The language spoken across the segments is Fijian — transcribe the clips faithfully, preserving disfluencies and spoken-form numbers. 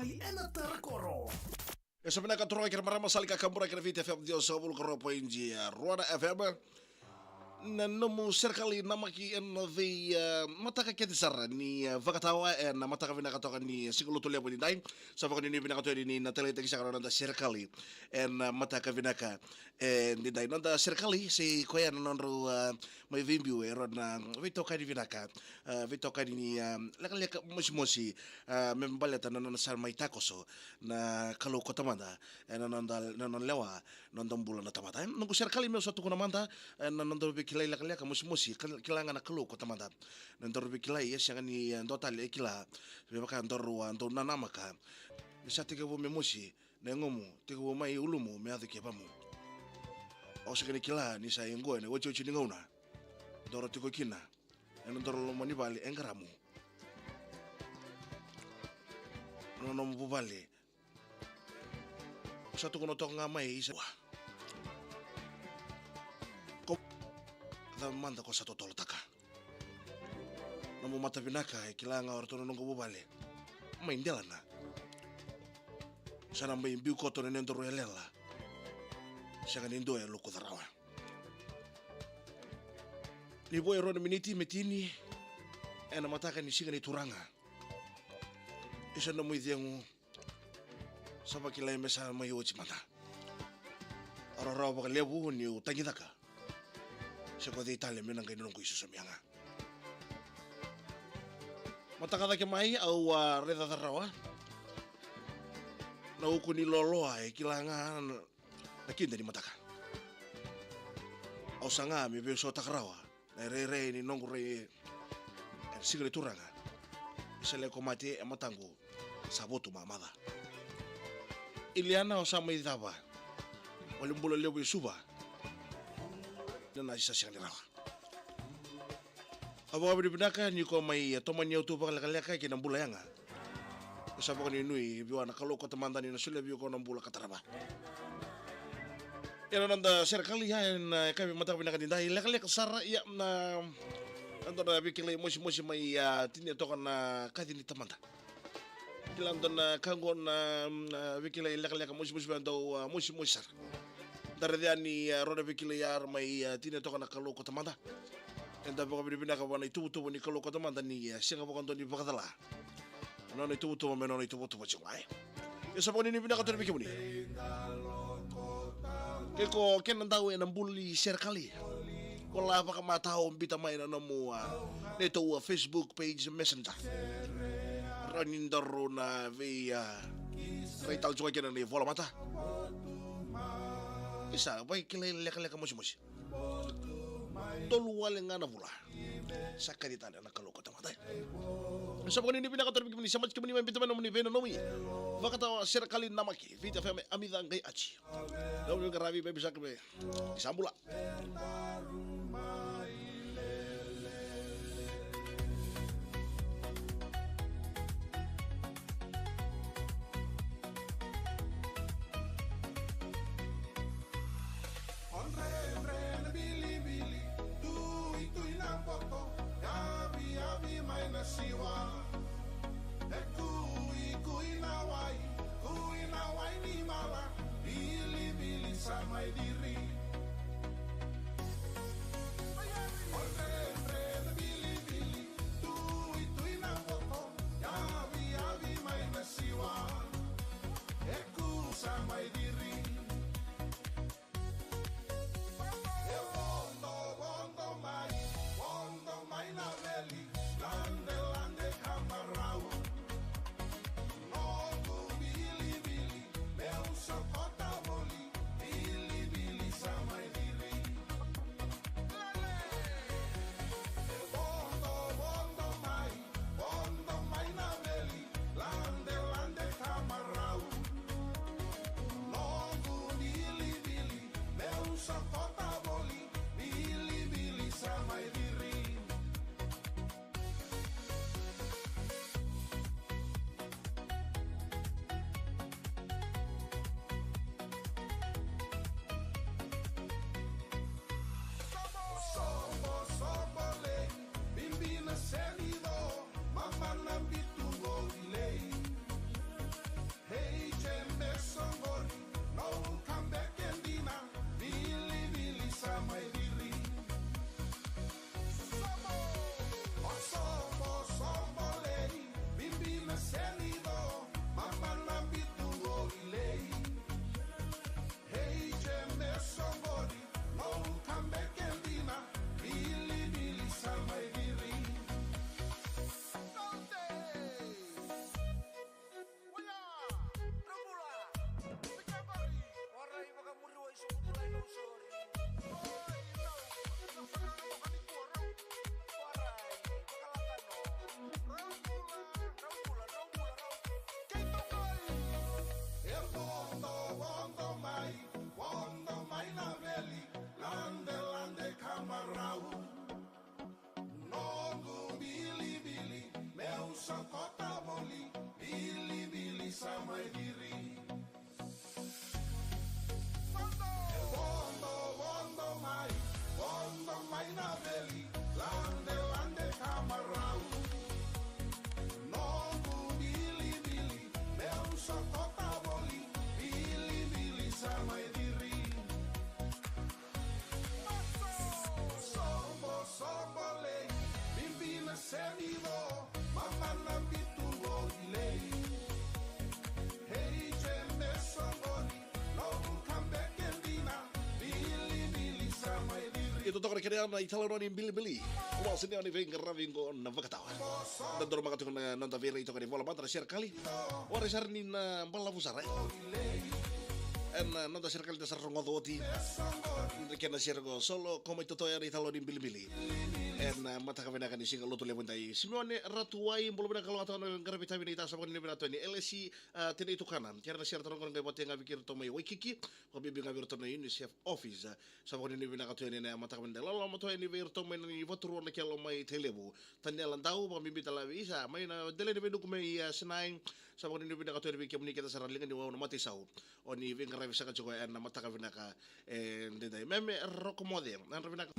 Ena tara koro. E sa vinaka turaga kei na marama, sala ni kakaburaki na Viti F M ciwasagavulu ka rua point rua na F M. Na nomu serekali namaki ena vei, e, mataka kece sara ni, e, vakatawa ena mataka vinaka toka ni siga Lotulevu nidai. Sa vakanuinui vinaka tu yani ni na taleitaki saka na noda serekali ena mataka vinaka e nidai. Noda serekali se koya na nodrau, e, mai veibiu e rua na veitokani vinaka, e, veitokani ni, e, lekaleka mosimosi, e, me baleta na nona sa mai takoso na Kalou ko Tamada ena noda, na nona lewa, noda bula na tamata. E, noqu serekali, meu sa tukuna mada, e, na noda veikilai lekaleka mosimosi, kila, kila ga na Kalou ko Tamada. Na nodaru veikilai e sega ni, e, dua tale e kila, me vaka daru, e, dau nanamaka. Me sa tekivu me mosi na yagomu, tekivu mai ulumu me yaco ki yavamu. Au sega ni kila ni sa i qo ena iotioti ni gauna daru tiko kina ena nodaru loma ni vale e qaramu na nomu vuvale. Sa tukuna toka ga mai, isa. Ko cava mada ko sa totolotaka? Nomu mata vinaka e kila ga o ratou na noqu vuvale mai delana. Sa na mai biu koto na nodaru yalayala. Sega ni dua e lukuca rawa. Ni vo e rua na miniti me tini ena mataka ni Siga ni Turaga. Isa, nomu icegu sa vakilai me sa mai oti mada. Au rarawa vakalevu niu tagicaka. Se ko cei tale me na qai noqu isosomiaga. Mataka cake mai au a raica rawa na uku ni loloa e kila ga na, na kida ni mataka. Au saga me veisautaka rawa na irairai ni noqu rai ena Siga ni Turaga. Isa, lako mate e mataqu, sa votu mamaca. Iliana, o sa mai cava? Wali bula levu e Suva. Na, na isa sega ni rawa. Au vakavinavinaka ni ko mai tomani au tu vakalekaleka ki na bula yaga. Au sa vakanuinui vua na Kalou ko Tamada ni na solia vei iko na bula ka tarava. Ia na noda serekali ya ena, e, yakavi mataka vinaka nidai, lekaleka sara, ia na, na dua na veikilai mosimosi mai, a, tini toka na kaci ni tamada. Kila dua na ka qo na, na veikilai lekaleka mosimosi mai dau, a, mosimosi sara. Da raica yani, a, rua na veikilai ya mai, a, tini toka na Kalou ko Tamada. Eda vakavinavinaka vua na ituvatuva ni Kalou ko Tamada ni, e, sega vakadua ni vakacala na nona ituvatuva me nona ituvatuva tiko ga, e. Ia sa vakanuinui vinaka tu yani vei kemuni. Ke ko kena dau ena buli serekali, ko la vakamatau, biuta mai na nomu, a, neitou, a, Facebook page Messenger. Rawa ni daru na vei, a, rai tale tiko kina na ivolamata. Isa, veikilai lekaleka mosimosi. Tolu wale ga na vula sa kaci tale na Kalou ko Tamada. Sa vakanuinui vinaka tu yani vei kemuni, semati kemuni mai, biuta mai nomuni veinomuni. Vakatawa, serekali namaki, Viti F M, Amica Qai Ati. Nomuni qaravi, Vaivisaka, me isa bula. O dredre na bilibili, tuitui na boto, yaviyavi mai na siwa. E kuikui na wai, kui na wai ni mala, bilibili sa mai diri. O dredre na bilibili, tuitui na boto, yaviyavi mai na siwa. E ku sa mai diri. E vodo, vodo mai, vodo mai na veli, lade, lade ka marau. Noqu bilibili, meu sokota voli, bilibili sa mai diri. E vodo, vodo mai, vodo mai na veli, lade, lade ka marau. Noqu bilibili, meu sokota voli, bilibili sa mai diri. Sobo, sobo lei, bibi na senido, mama na bitu voli lei. Totoka na kena na italanoa ni bilibili. Wase ni oni veiqaravi qo na vakatawa. Da dodoma ka tiko na noda veirai toka ni vola mada na serekali. Wara sara ni na balavu sara, e. Ena noda serekali da sa rogoca oti. Na kena sere qo solo ko mai totoya na italanoa ni bilibili. Ena mataka vinaka ni siga Lotulevu edai. Simeone Ratuwai, bula vinaka, loga toka na qaravi tavi na ita, sa vakanuinui vinaka tu yani. L S C, a, Tinai Tukana. Kere na sere tara qo na qai vata ga vei iratou mai Waikiki. Vakabibi ga vei iratou na UNICEF office. Sa vakanuinui vinaka tu yani ena mataka vinaka. Loloma tu yani vei iratou mai na ni Vaturua na kelo mai Tailevu. Taniela Dau, vakabibi tale vei Isa mai na dela ni Veinuku mai, a, Sinai. Sa vakanuinui vinaka tu yani vei kemuni kece sara, liga ni wau na mataisau. O ni veiqaravi saka tiko ena mataka vinaka, e, edaidai. Meme Rokomoce, nodra vinaka.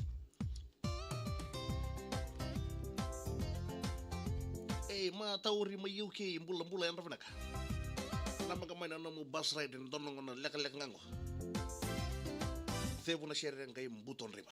Ei, Matauri mai U K, bulabula, yadra vinaka. Namaka mai na nomu bus ride, dua na gauna lekaleka ga qo. Cevu na sere qai buto draiva.